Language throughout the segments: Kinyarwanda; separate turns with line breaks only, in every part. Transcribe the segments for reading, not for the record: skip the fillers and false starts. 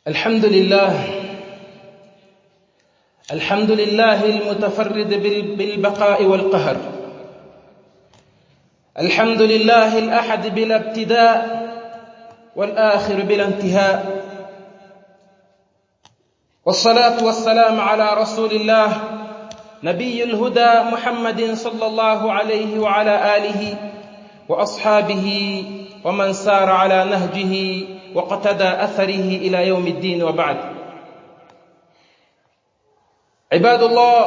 الحمد لله، الحمد لله المتفرد بالبقاء والقهر، الحمد لله الأحد بلا ابتداء والآخر بلا انتهاء، والصلاة والسلام على رسول الله نبي الهدى محمد صلى الله عليه وعلى آله وأصحابه ومن سار على نهجه وقتدى أثره إلى يوم الدين، وبعد. عباد الله،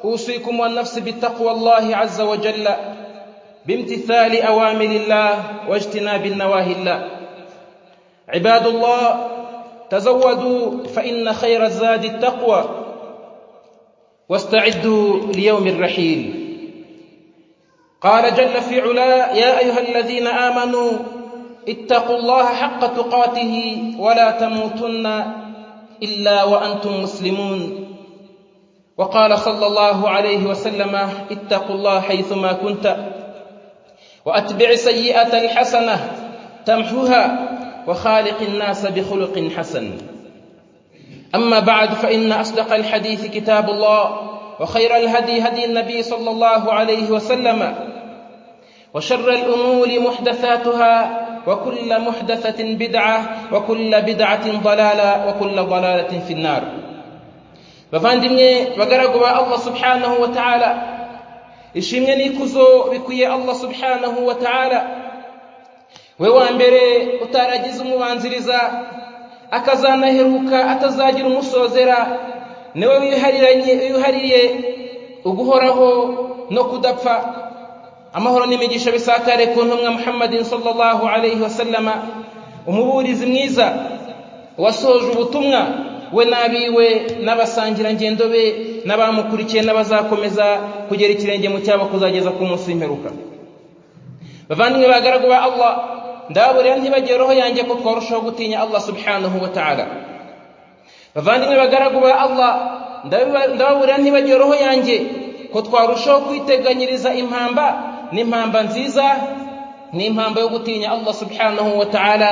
أوصيكم والنفس بتقوى الله عز وجل، بامتثال أوامر الله واجتناب النواهي الله. عباد الله، تزودوا فإن خير الزاد التقوى، واستعدوا ليوم الرحيل. قال جل في علاه: يا أيها الذين آمنوا اتقوا الله حق تقاته ولا تموتن إلا وأنتم مسلمون. وقال صلى الله عليه وسلم: اتقوا الله حيثما كنت، وأتبع سيئة الحسنة تمحها، وخالق الناس بخلق حسن. أما بعد، فإن أصدق الحديث كتاب الله، وخير الهدي هدي النبي صلى الله عليه وسلم، وشر الأمور محدثاتها، وكل محدثة بدعة، وكل بدعة ضلالة، وكل ضلالة في النار. Bavandimwe bagaragu ba Allah subhanahu wa ta'ala, ishimwe n'ikuzo bikwiye Allah subhanahu wa ta'ala, we wa mbere utaragize umubanziriza akazanaheruka atazagira umusozera, niwe wihariranye wihariye uguhoraho no kudapfa. Amahoro n'imigisha bisakare ku ntumwa Muhammadin sallallahu alayhi wasallama, umuburizi mwiza wasoje ubutumwa, we n'abiwe n'abasangirangendo be n'abamukurikiye n'abazakomeza kugera ikirenge mu cyabo kuzageza ku munsi w'imperuka. Bavandimwe bagaragu ba Allah, ndababurira ntibagiye roho yanjye ko twarushaho gutinya Allah subhanahu wa ta'ala. Bavandimwe bagaragu ba Allah, ndababurira ntibagiye roho yanjye ko twarushaho kwiteganyiriza impamba, n'impamba nziza, n'impamba yo gutinya Allah subhanahu wa ta'ala.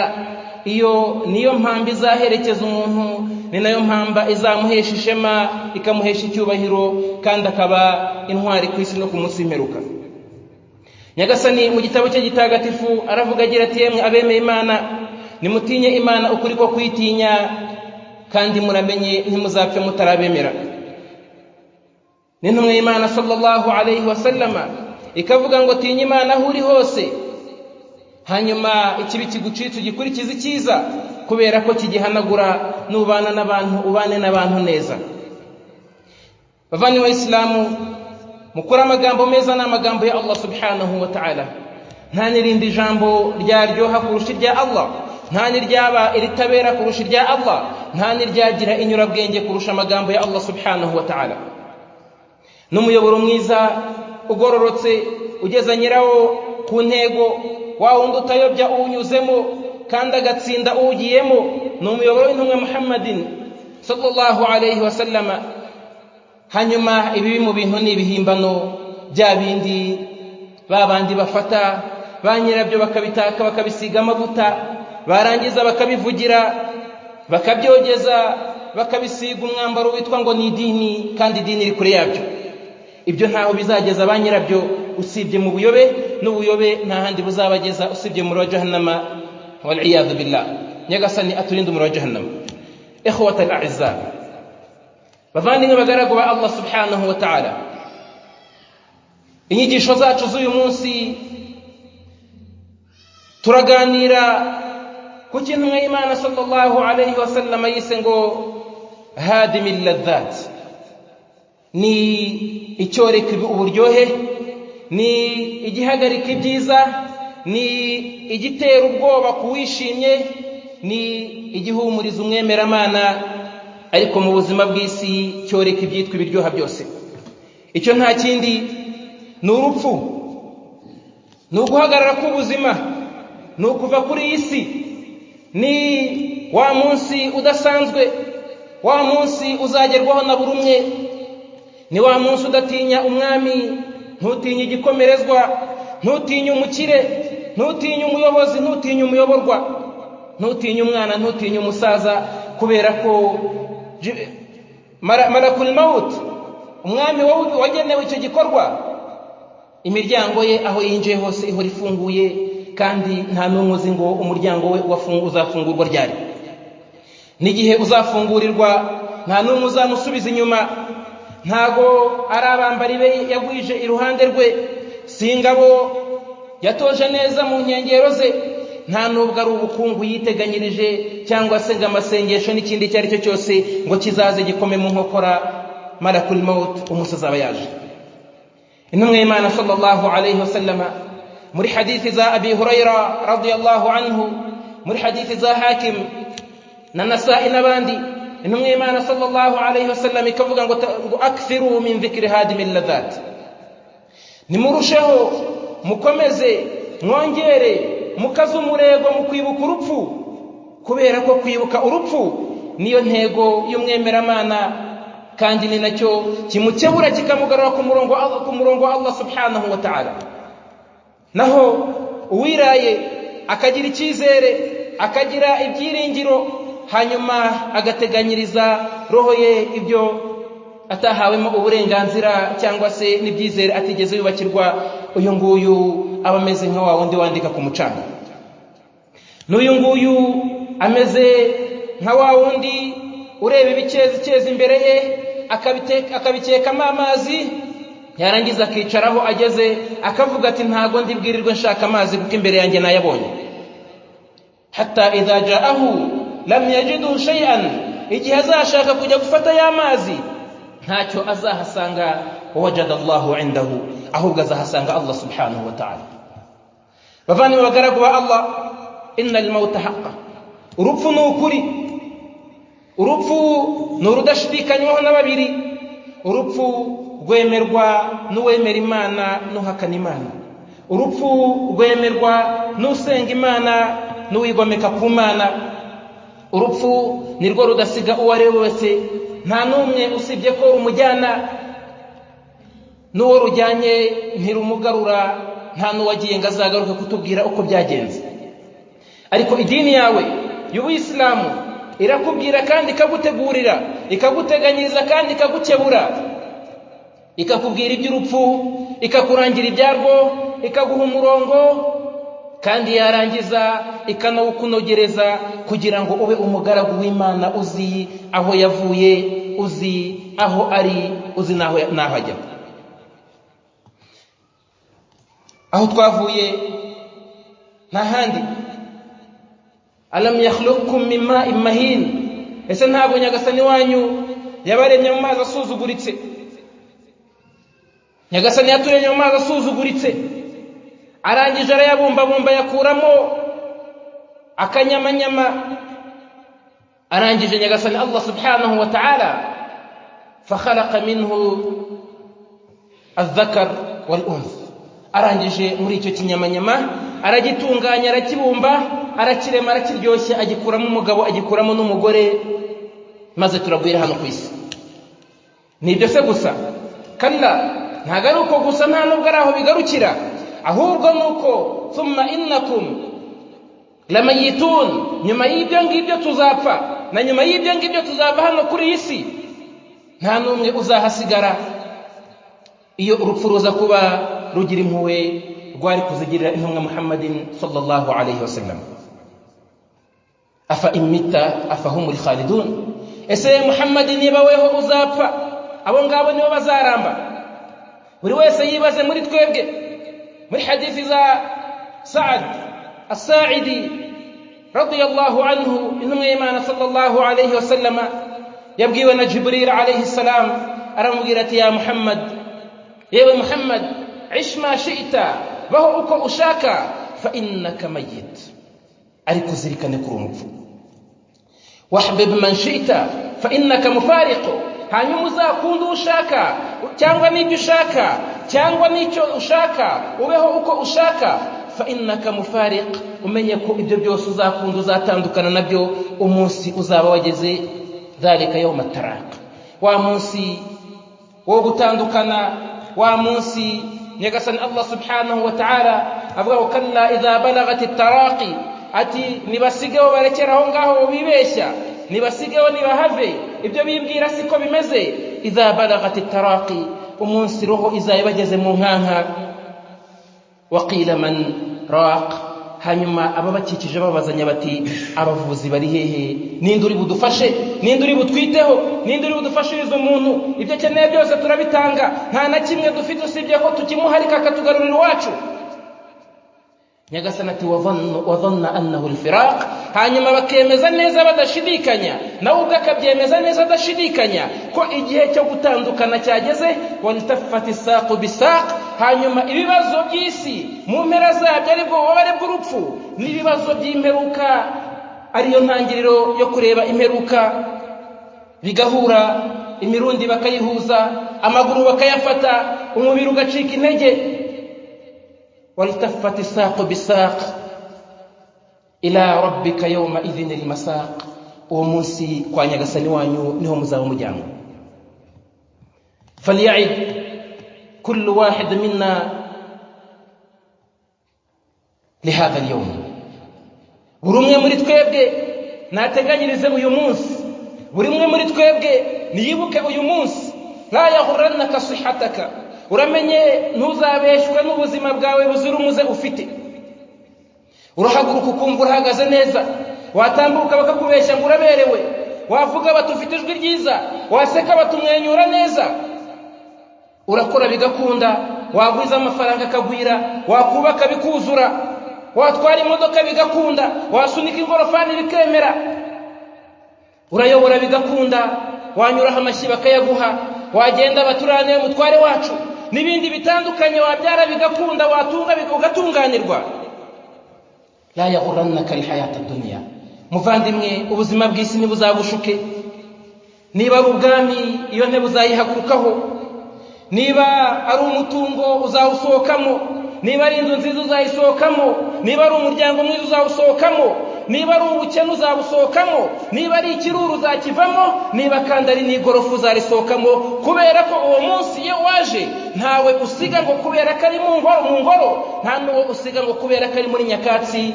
Iyo niyo mpamba izaherekeza umuntu, ni nayo mpamba izamuhesha ishema, ikamuhesha icyubahiro, kandi akaba intwari ku isi no ku munsi w'imperuka. Nyagasani mu gitabo cye gitagatifu aravuga agira ati: yemwe abemeye Imana, nimutinye Imana ukuri ko kuyitinya, kandi muramenye ntimuzapfe mutarabemera. N'intumwa y'Imana sallallahu alayhi wasallama ikavuga ngo: tinya Imana aho uri hose, hanyuma ikibi kigucitse ugikurikize icyiza, kubera ko kigihanagura. Nubana n'abantu ubane n'abantu neza. Bavandimwe Isilamu, mukuri amagambo meza ni amagambo ya Allah subhanahu wa ta'ala. Nta n'irindi jambo ryaryoha kurusha irya Allah, nta n'iryaba iritabera kurusha irya Allah, nta n'iryagira inyurabwenge kurusha amagambo ya Allah subhanahu wa ta'ala. N'umuyoboro mwiza ugororotse ugeza nyirawo ku ntego, wa wundi utayobya uwunyuzemo kandi agatsinda uwugiyemo, ni umuyoboro w'intumwa Muhammadin sallallahu alayhi wa sallama. Hanyuma ibibi mu bintu ni ibihimbano, bya bindi ba bandi bafata ba nyirabyo bakabitaka, bakabisiga amavuta, barangiza bakabivugira, bakabyogeza, bakabisiga umwambaro witwa ngo ni idini, kandi idini iri kure yabyo. Ibyo ntaho bizageza ba nyirabyo usibye mu buyobe, n'ubuyobe nta handi buzabageza usibye mu wa jahannama, wal iyadu billah. Nyagasani aturinde umuriro wa jahannama. Ikhwata al a'izza, bavandimwe bagaragu ba Allah subhanahu wa ta'ala, inyigisho zacu z'uyu munsi turaganira ku kintu Imana sallallahu alayhi wa sallam yise ngo hadimi ladhat, ni icyoreka uburyohe, ni igihagarika ibyiza, ni igitera ubwoba kuwishimye, ni igihumuriza umwemeramana, ariko mu buzima bw'isi cyoreka ibyitwa ibiryoha byose. Icyo nta kindi ni urupfu, ni uguhagarara k'ubuzima, ni ukuva kuri iyi si, ni wa munsi udasanzwe, wa munsi uzagerwaho na buri umwe, ni wa munsi udatinya umwami, ntutinye igikomerezwa, ntutinye umukire, ntutinye umuyobozi, ntutinye umuyoborwa, ntutinye umwana, ntutinye umusaza, Kubera ko malakul maut, umwami wagenewe icyo gikorwa, imiryango ye aho yinjiye hose ihora ifunguye, kandi nta n'umwe uzi ngo umuryango we uzafungurwa ryari. N'igihe uzafungurirwa nta n'umwe uzamusubiza inyuma. Ntago ari abambari be yagwije iruhande rwe, si ingabo yatoje neza mu nkengero ze, nta nubwo ari ubukungu yiteganyirije cyangwa se ngo amasengesho n'ikindi icyo ari cyo cyose ngo kizaze gikome mu nkokora malakul maut umunsi azaba yaje. Intumwa y'Imana sallallahu alayhi wasallama muri hadithi za Abi Huraira radiyallahu anhu, muri hadithi za Hakim na Nasa'i n'abandi, intumwa y'Imana sallallahu alayhi wasallam ikavuga ngo akthiru min dhikri hadimi ladhat, nimurusheho mukomeze mwongere mukaze umurego mu kwibuka urupfu, kubera ko kwibuka urupfu niyo ntego y'umwemeramana, kandi ni nacyo kimukebura kikamugarura ku murongo wa Allah subhanahu wa ta'ala. Naho uwiraye akagira icyizere, akagira ibyiringiro, hanyuma agateganyiriza roho ye ibyo atahawemo uburenganzira cyangwa se n'ibyizere atigeze yubakirwa, uyu nguyu aba ameze nka wa wundi wandika ku mucanga. N'uyu nguyu ameze nka wa wundi ureba ibikezikezi imbere ye akabikekamo amazi, yarangiza akicaraho ageze akavuga ati ntago ndibwirirwe nshaka amazi kuko imbere yanjye nayabonye. Hatta idha ja'ahu lam yajidu shay'an, igihe azashaka kujya gufata ya mazi ntacyo azahasanga, wajada Allahu indahu, ahubwo azahasanga Allah subhanahu wa ta'ala. Bavandimwe bagaragu ba Allah, innal mauta haqqa, urupfu ni ukuri, urupfu ni urudashidikanywaho na babiri, urupfu rwemerwa n'uwemera Imana n'uhakana Imana, urupfu rwemerwa n'usenga Imana n'uwigomeka ku Mana. Urupfu nirwo rudasiga uwo ari we wese, nta n'umwe usibye ko rumujyana, n'uwo rujyanye ntirumugarura, nta n'uwagiye ngo azagaruke kutubwira uko byagenze. Ariko idini yawe y'Ubuyisilamu irakubwira kandi ikagutegurira, ikaguteganyiriza kandi ikagukebura, ikakubwira iby'urupfu, ikakurangira ibyarwo, ikaguha umurongo, kandi yarangiza ikanawukunogereza kugira ngo ube umugaragu w'Imana uzi aho yavuye, uzi aho ari, uzi n'aho ajya. Aho twavuye nta handi. Alam yakhluqukum min ma'in mahin, ese ntabwo Nyagasani wanyu yabaremye mu mazi asuzuguritse? Nyagasani yaturemye mu mazi asuzuguritse, arangije arayabumbabumba yakuramo akanyamanyama, arangije Nyagasani Allah subhanahu wa ta'ala fakhalaqa minhu adh-dhakar wal-untha, arangije muri icyo kinyamanyama aragitunganya, arakibumba, arakirema, arakiryoshya, agikuramo umugabo, agikuramo n'umugore, maze turagwira hano ku isi. Ni ibyo se gusa? Kalla, ntabwo ari uko gusa, nta nubwo ari aho bigarukira, ahubwo nuko thumma innakum lamayitun, nyuma y'ibyo ngibyo tuzapfa, na nyuma y'ibyo ngibyo tuzava hano kuri iyi si, nta n'umwe uzahasigara. Iyo urupfu ruza kuba rugira impuhwe rwari kuzigirira intumwa Muhammadin sallallahu alayhi wasallam. Afa imita afahumul khalidun, ese Muhammad niba weho uzapfa, abo ngabo nibo bazaramba? Buri wese yibaze muri twebwe. Muri hadithi za Sa'ad as-Sa'idi radiyallahu anhu, intumwa y'Imana sallallahu alayhi wasallam yabwiwe na Jibril alayhi salam, aramubwira ati ya Muhammad, yewe Muhammad, ish ma shi'ta, baho uko ushaka, fa innaka mayyit, ariko uzirikane kuri umupfu. Wahbib man shi'ta fa innaka mufariqu, hanyuma uzakunda ushaka cyangwa n'ibyo ushaka cyangwa n'icyo ushaka, ubeho uko ushaka, fa innaka mufariq, umenye ko ibyo byose uzakunda uzatandukana nabyo umunsi uzaba wageze, dhalika yawm at-taraq, wa munsi wo gutandukana, wa munsi Nyagasani Allah subhanahu wa ta'ala avuga ko kalla idha balagati taraqi, ati nibasigeho barekera aho ngaho bibeshya, Nibasigeho, nibahave, ibyo bibwira siko bimeze. Idha balagati taraqi, umunsi roho izaba ibageze mu nkanka. Waqila man raq, hanyuma ababakikije babazanya bati abavuzi bari hehe? Ninde uri budufashe? Ninde uri butwiteho? Ninde uri budufashirize umuntu? Ibyo akeneye byose turabitanga, nta na kimwe dufite usibye ko tukimuharika akatugarurira iwacu. Nyagasani ati wadhanna annahu alfiraq, hanyuma bakemeza neza badashidikanya, nawe ubwe akabyemeza neza adashidikanya ko igihe cyo gutandukana cyageze. Waltaffati saqu bisaq, hanyuma ibibazo by'isi mu mpera zabyo aribwo bubabare bw'urupfu, n'ibibazo by'imperuka ariyo ntangiriro yo kureba imperuka, bigahura, imirundi bakayihuza, amaguru bakayafata, umubiri ugacika intege. Waltaffati saqu bisaq ila rabbika yawma idhin almasaq, uwo munsi kwa Nyagasani wanyu niho muzaba mujyanwa. Falya'id kullu wahid minna lihadha alyawm, buri umwe muri twebwe nateganyirize uyu munsi, buri umwe muri twebwe niyibuke uyu munsi. La yaghurrannaka sihataka, uramenye ntuzabeshwe n'ubuzima bwawe buzira umuze ufite. Urahaguruka ukumva urahagaze neza, watambuka bakakubeshya ngo uraberewe, wavuga bati ufite ijwi ryiza, waseka batumwenyura neza, urakora bigakunda, wagwiza amafaranga akagwira, wakubaka bikuzura, watwara imodoka bigakunda, wasunika ingorofani bikemera, urayobora bigakunda, wanyuraho amashyi bakayaguha, wagenda baturane mutware wacu, n'ibindi bitandukanye, wabyara bigakunda, watunga ugatunganirwa. La yaghurrannaka alhayata dunya, muvandimwe, ubuzima bw'isi ntibuzabushuke. Niba ari ubwami iyo ntebe uzayihagurukaho, niba ari umutungo uzawusohokamo, niba ari inzu nziza uzayisohokamo, niba ari umuryango mwiza uzawusohokamo, niba ari ubukene uzabusohokamo, niba ari ikiruru uzakivamo, niba kandi ari n'igorofa uzarisohokamo. Kubera ko uwo munsi iyo waje ntawe usiga ngo kubera ko ari mu ngoro, nta n'uwo usiga ngo kubera ko ari muri nyakatsi.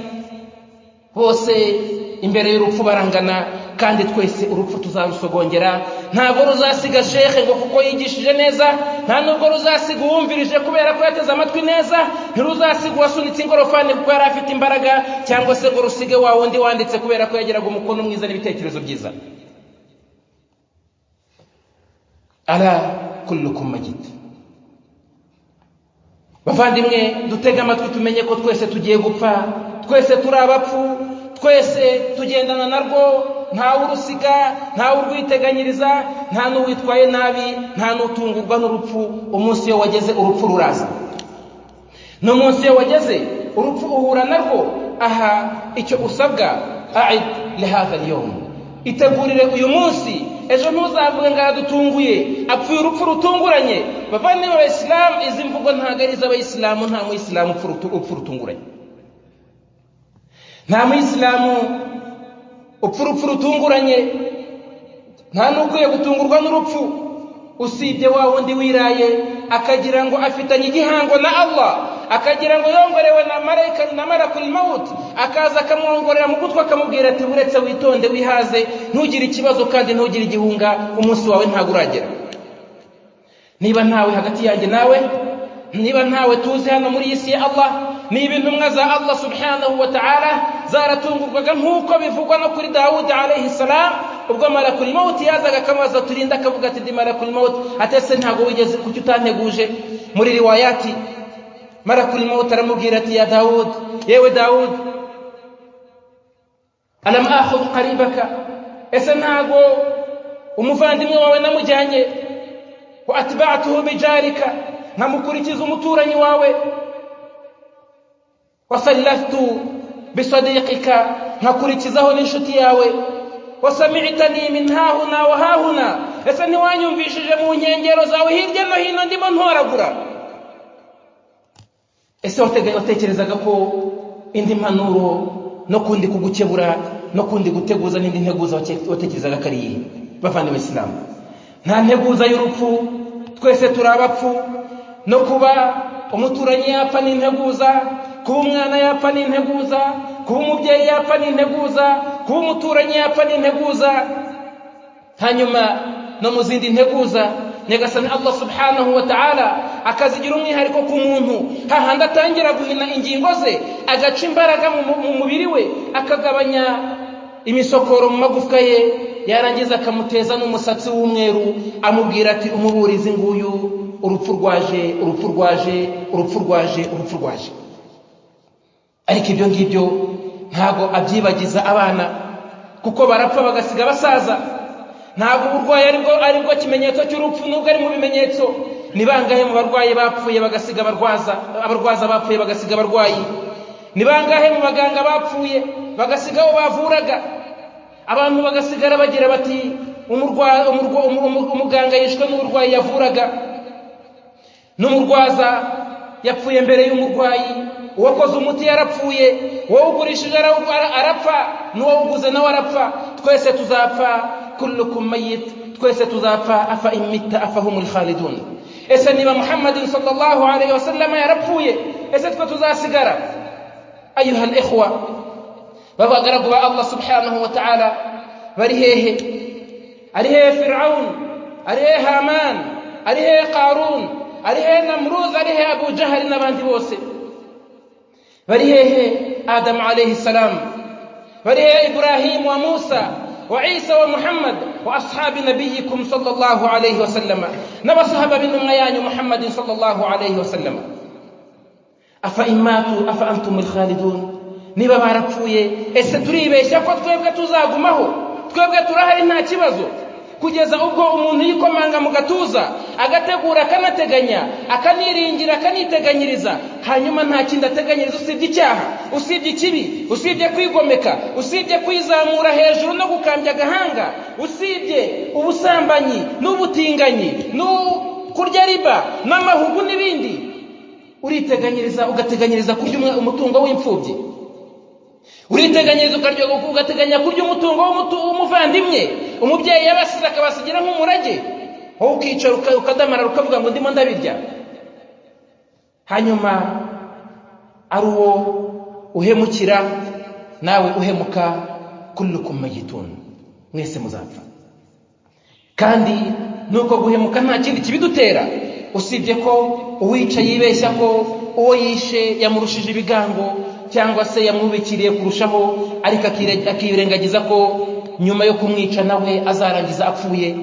Bose imbere y'urupfu barangana, kandi twese urupfu tuzarusogongera. Ntabwo ruzasiga shekhe ngo kuko yigishije neza, nta nubwo ruzasiga uwumvirije kubera ko yateze amatwi neza, ntiruzasiga uwasunitse ingorofani kuko yari afite imbaraga, cyangwa se ngo rusige wa wundi wanditse kubera ko yageraga umukono mwiza n'ibitekerezo byiza. Ala kullukum majid. Bavandimwe, dutege amatwi tumenye ko twese tugiye gupfa, twese turi abapfu, twese tugendana narwo, ntawe urusiga, ntawe urwiteganyiriza, nta n'uwitwaye nabi, nta n'utungurwa n'urupfu. Umunsi iyo wageze urupfu ruraza, n'umunsi iyo wageze urupfu uhura narwo. Aha icyo usabwa, a'id lihadha al-yawm, itegurire uyu munsi. Ejo ntuzavuge ngo aradutunguye, apfuye urupfu rutunguranye. Bavandimwe b'Abayisilamu, izi mvugo ntabwo ari iz'Abayisilamu. Nta muyisilamu upfa rutunguranye, nta muyisilamu upfa urupfu rutunguranye, nta n'ukwiye gutungurwa n'urupfu, usibye wa wundi wiraye akagira ngo afitanye igihango na Allah, akagira ngo yongorewe na marayika na malakul maut, akaza akamwongorera mu gutwi akamubwira ati buretse witonde wihaze, ntugire ikibazo kandi ntugire igihunga, umunsi wawe ntabwo uragera. Niba ntawe hagati yanjye nawe, niba ntawe tuzi hano muri iyi si ya Allah, niba intumwa za Allah subhanahu wa ta'ala zaratungurwaga nk'uko bivugwa no kuri Dawudi alayhi salam, ubwo malakul maut yazaga akamubaza turinda, akavuga ati ndi malakul maut, atese ntabwo wigeze kuki utanteguje? Muri riwayati malakul maut aramubwira ati ya Dawud, yewe Dawud, alam akhudh qaribaka, ese ntago umuvandimwe wawe namujyanye, wa atba'tuhu bijarika, nkamukurikiza umuturanyi wawe, wasallathtu bisadiqika, nkakurikizaho n'inshuti yawe, wasami'tani min hahuna wa hahuna, ese ntiwanyumvishije mu nkengero zawe hirya no hino ndimo ntoragura? Ese watekerezaga ko indi mpanuro no kundi kugukebura no kundi guteguza n'indi nteguza watekerezaga ko ari iyihe? Bavandimwe Isilamu, nta nteguza y'urupfu, twese turi abapfu. No kuba umuturanyi yapfa ni integuza, kuba umwana yapfa ni integuza, kuba umubyeyi yapfa ni integuza, Kuba umuturanyi yapfa ni integuza. Hanyuma no mu zindi nteguza, Nyagasani Allah subhanahu wa ta'ala akazigira umwihariko ku muntu, hahandi atangira guhina ingingo ze, agaca imbaraga mu mubiri we, akagabanya imisokoro mu magufwa ye, yarangiza akamuteza n'umusatsi w'umweru, amubwira ati umuburizi nguyu, urupfu rwaje, urupfu rwaje, urupfu rwaje, urupfu rwaje. Ariko ibyo ngibyo ntago abyibagiza abana, kuko barapfa bagasiga basaza. Ntabwo uburwayi aribwo kimenyetso cy'urupfu, nubwo ari mu bimenyetso. Ni bangahe mu barwayi bapfuye bagasiga abarwaza, abarwaza bapfuye bagasiga abarwayi? Ni bangahe mu baganga bapfuye bagasiga abo bavuraga? Abantu bagasigara bagira bati umuganga yishwe n'uburwayi yavuraga, n'umurwaza yapfuye mbere y'umurwayi, uwakoze umuti yarapfuye, uwawugurishije arapfa, n'uwawuguze nawe arapfa. Twese tuzapfa, kullukum mayyit, twese tuzapfa. Afa imita afahumul khalidun. Ese niba Muhammadin sallallahu alayhi wasallam yarapfuye, ese twe tuzasigara? Ayuha al-ikhwa, babagaragu ba Allah subhanahu wa ta'ala bari hehe? Ari hehe Fir'aun? Ari hehe Haman? Ari hehe Qarun? Ari hehe Namrud? Ari hehe Abu Jahl n'abandi bose? Bari hehe Adam alayhi salam? Bari hehe Ibrahim wa Musa wa Isa wa Muhammad wa ashabi nabiyikum sallallahu alayhi wasallam, n'abasahaba b'intumwa yanyu Muhammadin sallallahu alayhi wasallam? Afa imatu afa antumul khalidun. Niba barapfuye, ese turibeshya ko twebwe tuzagumaho? Twebwe turahari nta kibazo, kugeza ubwo umuntu yikomanga mu gatuza, agategura, akanateganya, akaniringira, akaniteganyiriza, hanyuma nta kindi ateganyiriza usibye icyaha, usibye ikibi, usibye kwigomeka, usibye kwizamura hejuru no gukambya agahanga, usibye ubusambanyi n'ubutinganyi no kurya riba n'amahugu n'ibindi. Uriteganyiriza ugateganyiriza kurya umutungo w'imfubyi, uriteganyiriza ugateganya kurya umutungo w'umuvandimwe, umubyeyi yabasize akabasigira nk'umurage, wowe ukicara ukadamarara ukavuga ngo ndimo ndabirya. Hanyuma ari uwo uhemukira nawe uhemuka, kullukum mayitun, mwese muzapfa. Kandi nuko guhemuka nta kindi kibidutera usibye ko uwica yibeshya ko uwo yishe yamurushije ibigango cyangwa se yamwubikiriye kurushaho, ariko akirengagiza ko nyuma yo kumwica nawe azarangiza apfuye.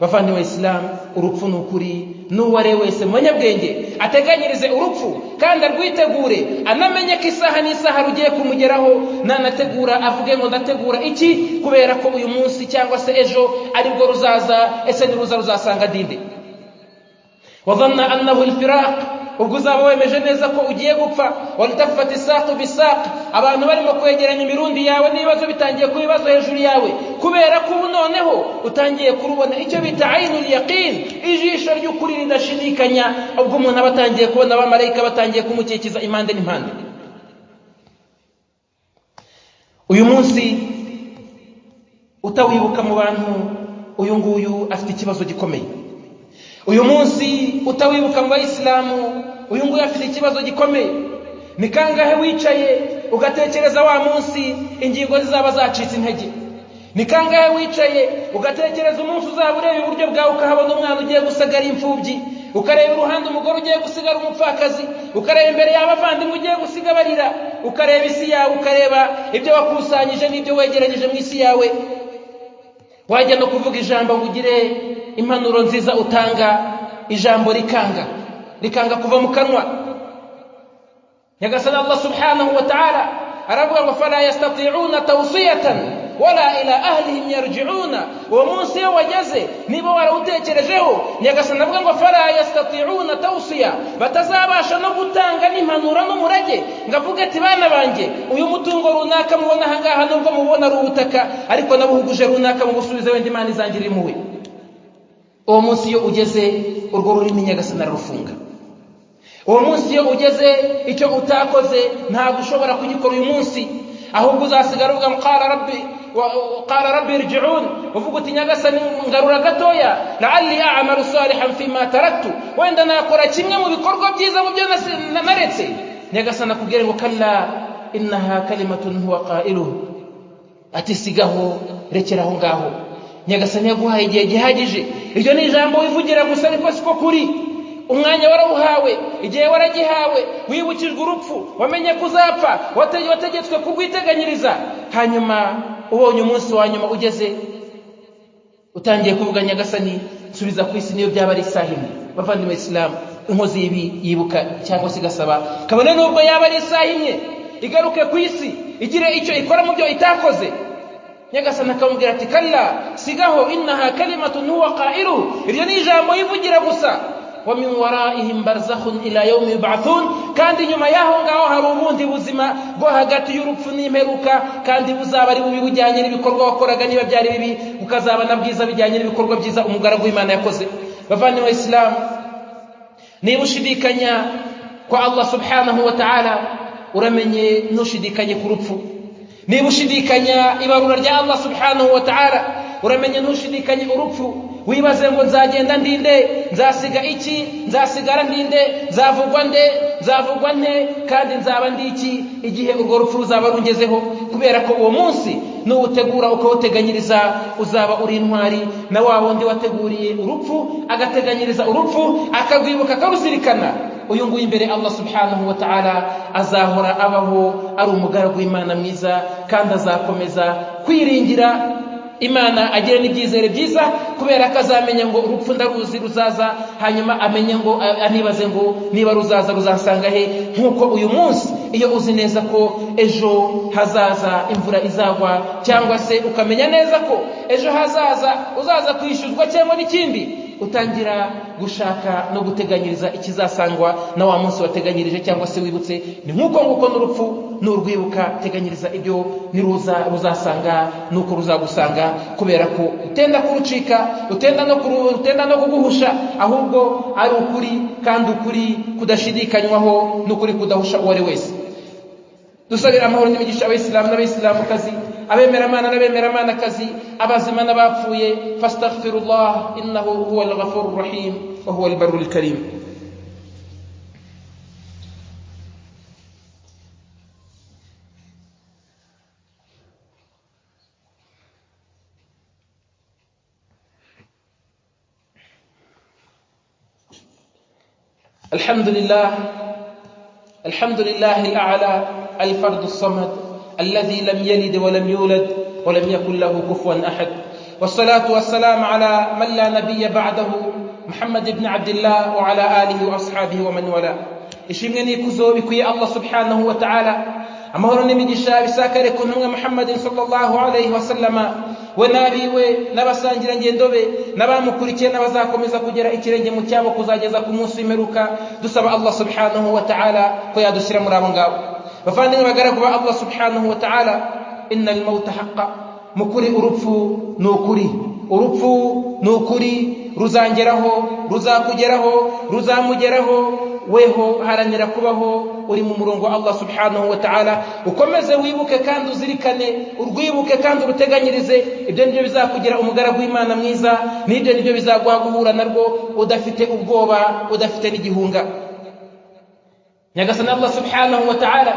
Bavandimwe Islam, urupfu ni ukuri, n'uwo ari wese mu banyabwenge ateganyirize urupfu kandi arwitegure, anamenye ko isaha n'isaha rugiye kumugeraho. Nanategura avuge ngo ndategura iki, kubera ko uyu munsi cyangwa se ejo aribwo ruzaza. Ese niruza ruzasanga dinde? Wadhanna annahu al-firaq, ubwo uzaba wemeje neza ko ugiye gupfa. Waltafat isaqu bisaq, abantu barimo kwegeranya imirundi yawe n'ibibazo bitangiye kuba ibibazo hejuru yawe, kubera ko ubu noneho utangiye kurubona icyo bita ainul yaqin, ijisho ry'ukuri ridashidikanya. Ubwo umuntu aba atangiye kubona abamarayika batangiye kumukikiza impande n'impande. Uyu munsi utawibuka mu bantu, uyu nguyu afite ikibazo gikomeye. Uyu munsi utawibuka mu bayisilamu, uyu nguyu afite ikibazo gikomeye. Ni kangahe wicaye ugatekereza wa munsi ingingo zizaba zacitse intege? Ni kangahe wicaye ugatekereza umunsi uzaba ureba iburyo bwawe ukahabona umwana ugiye gusigara imfubyi, ukareba iruhande umugore ugiye gusigara umupfakazi, ukareba imbere y'abavandimwe ugiye gusiga barira, ukareba isi yawe, ukareba ibyo wakusanyije n'ibyo wegeranyije mu isi yawe? Wajya no kuvuga ijambo ngo ugire impanuro nziza utanga, ijambo rikanga kuva mu kanwa. Nyagasani Allah subhanahu wa ta'ala aravuga ngo fala yastati'una tawsiyatan wala ila ahlihim yarji'una. Uwo munsi iyo wageze, niba warawutekerejeho, Nyagasani avuga ngo fala yastati'una tawsiya, batazabasha no gutanga n'impanuro n'umurage, ngo avuge ati bana banjye, uyu mutungo runaka mubona aha ngaha, nubwo mubona ari ubutaka, ariko nabuhuguje runaka, mubusubize, wenda Imana izangirira impuhwe. Uwo munsi iyo ugeze, urwo rurimi Nyagasani ararufunga. Uwo munsi iyo ugeze, icyo utakoze ntabwo ushobora kugikora uyu munsi, ahubwo uzasigara uvuga qala rabbi irji'un, uvuga uti Nyagasani ngarura gatoya, la'alli a'malu salihan fima taraktu, wenda nakora kimwe mu bikorwa byiza mu byo naretse. Nyagasani akubwire ngo kalla innaha kalimatun huwa qailuhu. Ati sigaho, rekera aho ngaho, Nyagasani yaguhaye igihe gihagije. Iryo ni ijambo wivugira gusa, ariko siko kuri. Umwanya warawuhawe, igihe waragihawe, wibukijwe urupfu, wamenye ko uzapfa, wategetswe kurwiteganyiriza. Hanyuma ubonye umunsi wa nyuma ugeze, utangiye kuvuga Nyagasani nsubiza ku isi niyo byaba ari isaha imwe. Bavandimwe Islam, inkozi y'ibi yibuka cyangwa se igasaba, kabone nubwo yaba ari isaha imwe, igaruke ku isi igire icyo ikora mu byo itakoze. Nyagasani akamubwira ati kalla, sigaho, innaha kalimatun huwa qailu, iryo ni ijambo yivugira gusa. Wa min waraihim barzakhun ila yawmi yub'athun, kandi nyuma yaho ngaho hari ubundi buzima bwo hagati y'urupfu n'imperuka, kandi buzaba ari bubi bujyanye n'ibikorwa wakoraga niba byari bibi, bukazaba na bwiza bijyanye n'ibikorwa byiza umugaragu w'Imana yakoze. Bavandimwe Islam, niba ushidikanya kwa Allah subhanahu wa ta'ala, uramenye ntushidikanye ku rupfu. Niba ushidikanya ibarura rya Allah subhanahu wa ta'ala, uramenye ntushidikanye urupfu. Wibaze ngo nzagenda ndinde, nzasiga iki, nzasigara ndinde, nzavugwa nde, nzavugwa nte, kandi nzaba ndi iki igihe urwo rupfu ruzaba rungezeho. Kubera ko uwo munsi nuwutegura ukawuteganyiriza, uzaba uri intwari. Na wa wundi wateguriye urupfu agateganyiriza urupfu, akarwibuka akaruzirikana, uyu nguyu imbere Allah subhanahu wa ta'ala azahora abaho ari umugaragu w'Imana mwiza, kandi azakomeza kwiringira Imana, agire n'ibyizere byiza, kubera ko azamenya ngo urupfu ndaruzi ruzaza, hanyuma amenye ngo anibaze ngo niba ruzaza ruzansanga he. Nk'uko uyu munsi iyo uzi neza ko ejo hazaza imvura izagwa, cyangwa se ukamenya neza ko ejo hazaza uzaza kwishyuzwa cyangwa n'ikindi, utangira gushaka no guteganyiriza ikizasangwa na wa munsi wateganyirije cyangwa se wibutse. Ni nk'uko nguko n'urupfu n'urwibuka, teganyiriza ibyo niruza ruzasanga nuko ruzagusanga, kubera ko utenda kurucika, utenda no kuguhusha, ahubwo ari ukuri, kandi ukuri kudashidikanywaho n'ukuri kudahusha uwo ari wese. Dusabira amahoro n'imigisha abayisilamu n'abayisilamukazi, abemeramana n'abemeramana-kazi, abazima n'abapfuye. Fastaghfirullah innahu huwal ghafurur rahim wa huwal barrul karim. الحمد لله، الحمد لله الأعلى الفرد الصمد الذي لم يلد ولم يولد ولم يكن له كفوا أحد، والصلاة والسلام على من لا نبي بعده محمد بن عبد الله وعلى آله وأصحابه ومن والاه. Ishimwe n'ikuzo bikwiye Allah subhanahu wa ta'ala, amahoro n'imigisha bisakare ku ntumwa Muhammadin sallallahu alayhi wa sallama, we n'abiwe n'abasangirangendo be n'abamukurikiye n'abazakomeza kugera ikirenge mu cyabo kuzageza ku munsi w'imperuka. Dusaba Allah subhanahu wa ta'ala ko yadushyira muri abo ngabo. Bavandimwe bagaragu ba Allah subhanahu wa ta'ala, innal mauta haqqa, mukuri urupfu ni ukuri, urupfu ni ukuri, ruzangeraho, ruzakugeraho, ruzamugeraho. Weho haranira kubaho uri mu murongo wa Allah subhanahu wa ta'ala, ukomeze wibuke kandi uzirikane, urwibuke kandi uruteganyirize. Ibyo nibyo bizakugira umugaragu w'Imana mwiza, n'ibyo nibyo bizaguha guhura narwo udafite ubwoba, udafite n'igihunga. Nyagasani Allah subhanahu wa ta'ala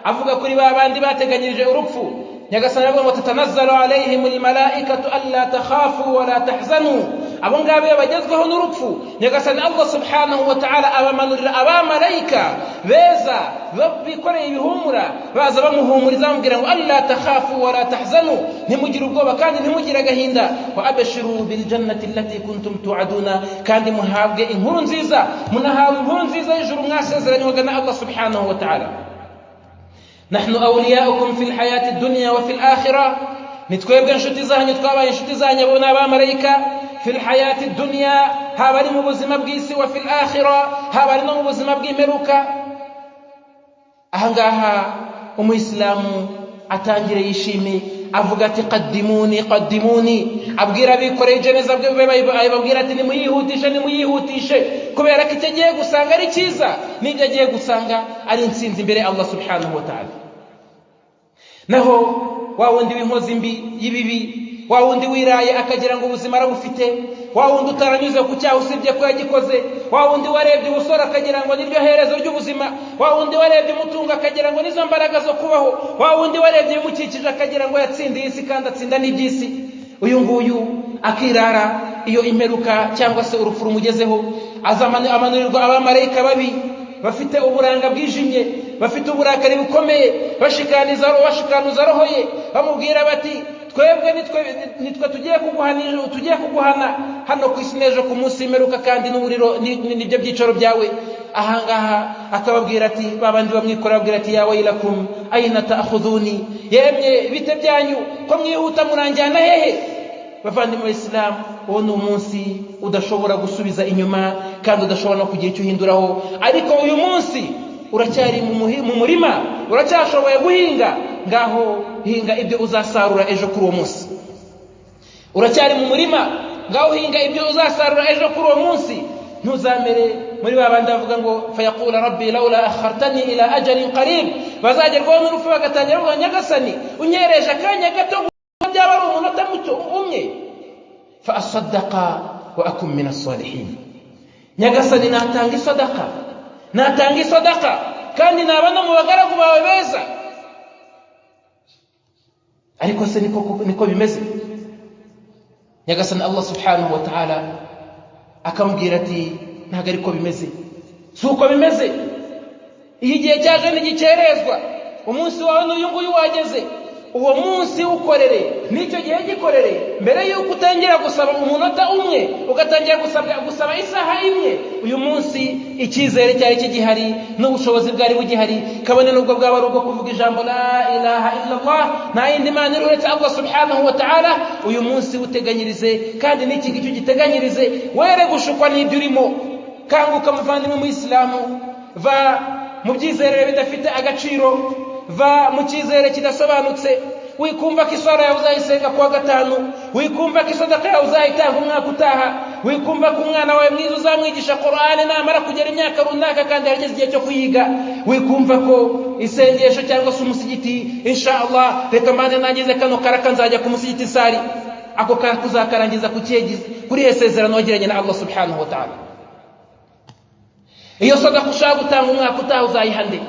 avuga kuri ba bandi bateganyirije urupfu, Nyagasani avuga ngo tatanazzalu alayhimul malaikatu alla takhafu wa la tahzanu. Abo ngabo bagezweho n'urupfu, Nyagasani Allah subhanahu wa ta'ala abamanurira abamalayika beza bikoreye ibihumura, baza bamuhumuriza bamubwira ngo alla takhafu wa la tahzanu, ntimugire ubwoba kandi ntimugire agahinda. Wa abashiru bil jannati allati kuntum tu'aduna, kandi muhabwe inkuru nziza, munahawe inkuru nziza y'ijuru mwasezeranywaga na Allah subhanahu wa ta'ala. Nahnu awliyaukum fil hayati dunya wa fil akhirah, nitwebwe inshuti zanyu, twabaye inshuti zanyu abo n'abamarayika. Fil hayati dunya, haba ari mu buzima bw'isi, wa fil akhirah, haba ari no mu buzima bw'imperuka. Ahangaha umuyisilamu atangire yishime, avuga ati qaddimuni qaddimuni, abwira abikoreye jeneza bwe, ababwira ati nimuyihutishe, nimuyihutishe, kubera ko icyo agiye gusanga ari cyiza, n'ibyo agiye gusanga ari intsinzi imbere Allah subhanahu wa ta'ala. Naho wa wundi w'inkozi mbi y'ibibi Wa wundi wiraye akagira ngo ubuzima arabufite, wa wundi utaranyuze ku cyaha usibye ko yagikoze, wa wundi warebye ubusore akagira ngo niryo herezo ry'ubuzima, wa wundi warebye umutungo akagira ngo nizo mbaraga zo kubaho, wa wundi warebye ibimukikije akagira ngo yatsindiye isi kandi atsinda n'iby'isi. Uyu nguyu akirara iyo imperuka cyangwa se urupfu rumugezeho, amanurirwa abamarayika babi bafite uburanga bwijimye, bafite uburakari bukomeye, bashikanuza roho ye, bamubwira bati twebwe nitwe tugiye kuguhana hano ku isi n'ejo ku munsi w'imperuka, kandi n'umuriro nibyo byicaro byawe. Ahangaha akababwira ati babandi bamwikora babwira ati ya wailakum aina ta'khudhuni, yemye bite byanyu ko mwihuta muranjyana hehe? Bavandimwe Islam, uwo ni umunsi udashobora gusubiza inyuma kandi udashobora no kugira icyo uhinduraho. Ariko uyu munsi uracyari mu murima, uracyashoboye guhinga, ngaho hinga ibyo uzasarura ejo kuri uwo munsi. Uracyari mu murima, ngaho hinga ibyo uzasarura ejo kuri uwo munsi. Ntuzamere muri babandi bavuga ngo fayaqula rabbi laula akhartani ila ajalin qarib, bazagerwaho n'urupfu bagatangira bavuga nyagasani unyereje akanya gato, byaba ari umunota muto umwe, fa asaddaqa wa akun min as-salihin. Nyagasani natanga isadaka, natanga isadaka kandi naba no mu bagaragu bawe beza. Ariko se niko bimeze? Nyagasani Allah subhanahu wa ta'ala akamubwira ati ntabwo ariko bimeze, si uko bimeze. Iyo igihe cyaje ntigikerezwa, umunsi wawe n'uyu nguyu wageze, uwo munsi ukorere n'icyo gihe gikorere mbere y'uko utangira gusaba umunota umwe, ugatangira gusaba isaha imwe. Uyu munsi icyizere cyari kigihari n'ubushobozi bwari bugihari, kabone n'ubwo bwaba ari ubwo kuvuga ijambo la ilaha illallah, nta yindi mana iri uretse Allah subhanahu wa ta'ala. Uyu munsi uteganyirize, kandi n'iki ngiki ugiteganyirize, were gushukwa n'ibyo urimo. Kanguka muvandimwe muyisilamu, va mu byizerere bidafite agaciro, va mu cyizere kidasobanutse. Wikumva ko iswara yawe uzayisenga kuwa gatanu, wikumva ko isadaka yawe uzayitanga umwaka utaha, wikumva ko umwana wawe mwiza uzamwigisha Qur'ani namara kugera imyaka runaka kandi yarageze igihe cyo kuyiga, wikumva ko isengesho cyangwa se umusigiti insha Allah reka mbanze nangize kano karaka nzajya ku musigiti sari, ako karaka uzakarangiza ku kihe kuri iyo sezerano wagiranye na Allah subhanahu wa ta'ala? Iyo sadaka ushaka gutanga umwaka utaha uzayiha nde?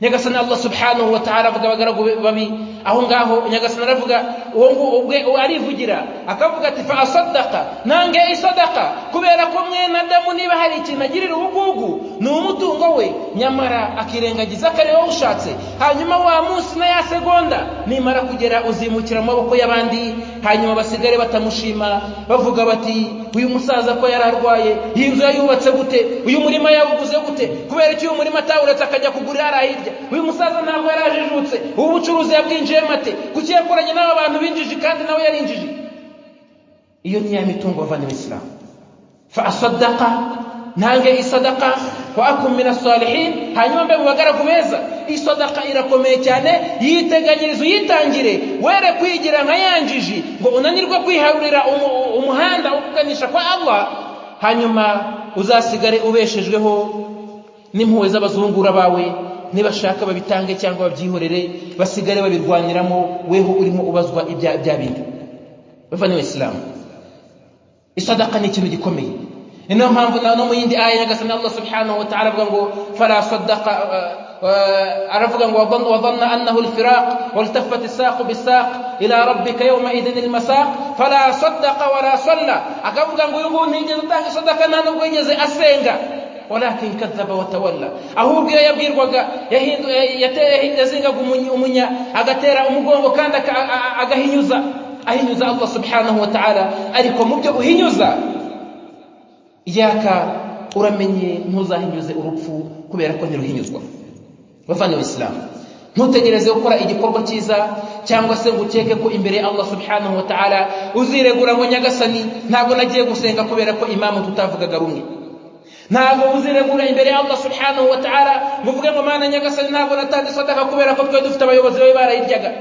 Nyagasani Allah subhanahu wa ta'ala avuga abagaragu babi aho ngaho. Nyagasani aravuga uwo ubwe arivugira akavuga ati fa asaddaqa, nange isadaka, kubera ko mwene Adamu niba hari ikintu agirira ubugugu ni umutungo we, nyamara akirengagiza ko ari wowe ushatse. Hanyuma wa munsi na ya segonda nimara kugera uzimukira mu maboko y'abandi, hanyuma basigare batamushima bavuga bati uyu musaza ko yari arwaye, iyi nzu yayubatse gute, uyu murima yawuguze gute, kubera iki uyu murima atawuretse akajya kugurira hariya hirya, uyu musaza ntabwo yari ajijutse, ubu bucuruzi yabwinjiyemo ate, kuki yakoranye n'aba bantu binjiji kandi nawe yarinjije? Iyo ni ya mitungo bavandimwe Isilamu. Fa asaddaqa, ntange isadaka, wa akun min as-salihin, hanyuma mbe mu bagaragu beza. Isadaka irakomeye cyane, yiteganyirize uyitangire, were kwigira nka yanjiji ngo unanirwe kwiharurira umuhanda ukuganisha kwa Allah, hanyuma uzasigare ubeshejweho n'impuhwe z'abazungura bawe. Nibashaka babitange cyangwa babyihorere, basigare babirwaniramo, weho urimo ubazwa ibya bya bindi. Bavandimwe Isilamu, isadaka ni ikintu gikomeye. Ni nayo mpamvu no mu yindi aya Nyagasani Allah subhanahu wa ta'ala avuga ngo fala saddaqa, aravuga ngo wa dhanna annahu al-firaq waltaffat as-saqu bis-saq ila rabbika yawma idhin al-masaq fala saddaqa wala salla. Akavuga ngo uyu nguyu ntiyigeze atanga isadaka, nta nubwo yigeze asenga, walakin kadhaba wa tawalla, ahubwo iyo yabwirwaga yazingaga umunya agatera umugongo kandi agahinyuza, ahinyuza Allah subhanahu wa ta'ala. Ariko mu byo uhinyuza yaka uramenye ntuzahinyuze urupfu, kubera ko ntiruhinyuzwa. Bavandimwe Isilamu, ntutegereze gukora igikorwa cyiza cyangwa se ngo ukeke ko imbere ya Allah subhanahu wa ta'ala uziregura ngo nyagasani ntabwo nagiye gusenga kubera ko imamu tutavugaga rumwe. Ntabwo uziregura imbere ya Allah subhanahu wa ta'ala ngo uvuge ngo mana nyagasani ntabwo natanze sadaka kubera ko twari dufite abayobozi babi barayiryaga.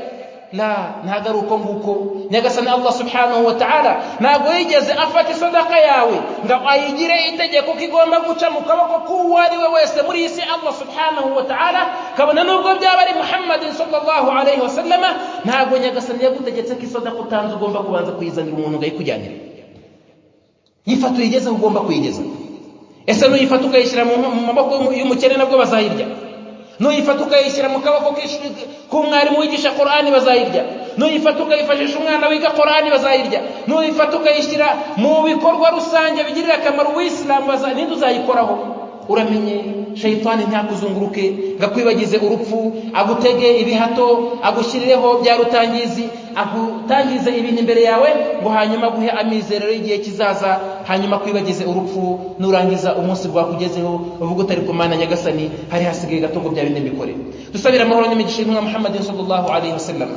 La, ntabwo ari uko nguko. Nyagasani Allah subhanahu wa ta'ala ntabwo yigeze afata isadaka yawe ngo ayigire itegeko ko igomba guca mu kaboko k'uwo ari we wese muri iyi si. Allah subhanahu wa ta'ala, kabona nubwo byaba ari Muhammadin sallallahu alayhi wa sallama, ntabwo Nyagasani yagutegetse ko isadaka utanze ugomba kubanza kuyizanira umuntu ngo ayikujyanire. Yifata uyigeze aho ugomba kuyigeza. Ese nuyifata ukayishyira mu maboko y'umukene nabwo bazayirya? Nuyifata ukayishyira mu kaboko k'umwarimu wigisha Qur'ani bazayirya? Nuyifata ukayifashisha umwana wiga Qur'ani bazayirya? Nuyifata ukayishyira mu bikorwa rusange bigirira akamaro uwisilamu, ninde uzayikoraho? Uramenye shayitani ntakuzunguruke ngo akwibagize urupfu, agutege ibihato, agushyirireho bya rutangizi, agutangize ibintu imbere yawe ngo hanyuma aguhe amizero y'igihe kizaza, hanyuma akwibagize urupfu. Nurangiza umunsi rwakugezeho uvuga utari ku Mana Nyagasani, hari hasigaye gato ngo bya bindi mbikore. Dusabire amahoro n'imigisha y'intumwa Muhammadin sallallahu alaihi wasallam,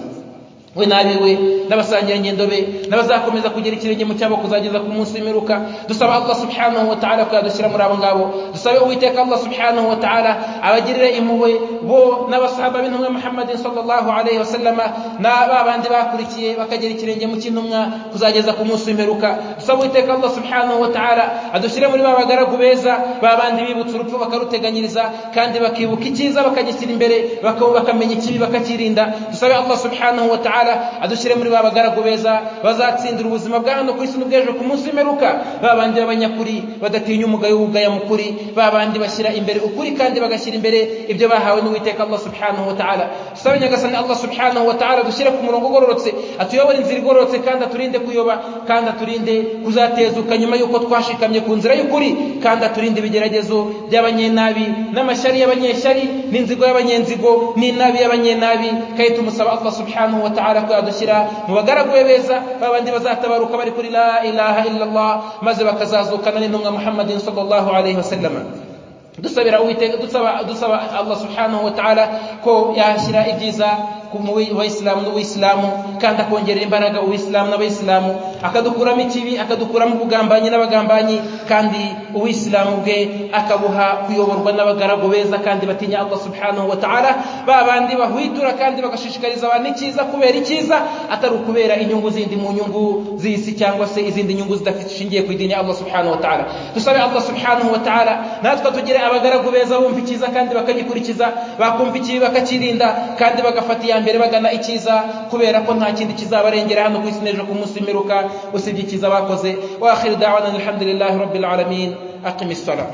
we n'abiwe n'abasangirangendo be n'abazakomeza kugira ikirenge mu cyabo kuzageza ku munsi w'imperuka. Dusaba Allah subhanahu wa ta'ala ko yadushyira muri abo ngabo. Dusabe Uwiteka Allah subhanahu wa ta'ala abagirire impuhwe, bo n'abasahaba b'intumwa Muhammadin sallallahu alaihi wasallama na ba bandi bakurikiye bakagira ikirenge mu cy'intumwa kuzageza ku munsi w'imperuka. Dusaba Uwiteka Allah subhanahu wa ta'ala adushyire muri ba bagaragu beza, ba bandi bibutse urupfu bakaruteganyiriza, kandi bakibuka icyiza bakagishyira imbere, bakamenya ikibi bakakirinda. Dusabe Allah subhanahu wa ta'ala adushyire muri ba bagaragu beza bazatsindira ubuzima bwa hano ku isi n'ubw'ejo ku munsi w'imperuka, ba bandi b'abanyakuri badatinya umugayo w'ubugaya mu kuri, ba bandi bashyira imbere ukuri kandi bagashyira imbere ibyo bahawe n'Uwiteka Allah subhanahu wa ta'ala. Dusabe Nyagasani Allah subhanahu wa ta'ala dushyire ku murongo ugororotse, atuyobore inzira igororotse, kandi aturinde kuyoba, kandi aturinde kuzatezuka nyuma y'uko twashikamye ku nzira y'ukuri, kandi aturinde ibigeragezo by'abanyenabi n'amashyari y'abanyeshyari n'inzigo y'abanyenzigo n'inabi y'abanyenabi. Kandi tumusaba Allah subhanahu wa ta'ala ko yadushyira mu bagaragu be beza, babandi bazatabaruka bari kuri la ilaha illallah, maze bakazazukana n'intumwa Muhammadin sallallahu alaihi wasallam. Dusabira Uwiteka, dusaba Allah subhanahu wa ta'ala ko yashyira ibyiza ku bayisilamu n'ubuyisilamu, kandi akongerera imbaraga uwisilamu n'abayisilamu, akadukuramo ikibi, akadukuramo ubugambanyi n'abagambanyi, kandi uwisilamu bwe akabuha kuyoborwa n'abagaragu beza kandi batinya Allah subhanahu wa ta'ala, ba bandi bahwitura kandi bagashishikariza abantu icyiza kubera icyiza, atari ukubera inyungu zindi mu nyungu z'isi cyangwa se izindi nyungu zidashingiye ku idini ya Allah subhanahu wa ta'ala. Dusabe Allah subhanahu wa ta'ala natwe tugire abagaragu beza bumva icyiza kandi bakagikurikiza, bakumva ikibi bakakirinda, kandi bagafata iya mbere bagana icyiza, kubera ko nta kindi kizabarengera hano ku isi n'ejo ku munsi w'imperuka usibye icyiza bakoze. Wa akhiru da'wana alhamdulillahi rabbil alamin. Aqimis salah.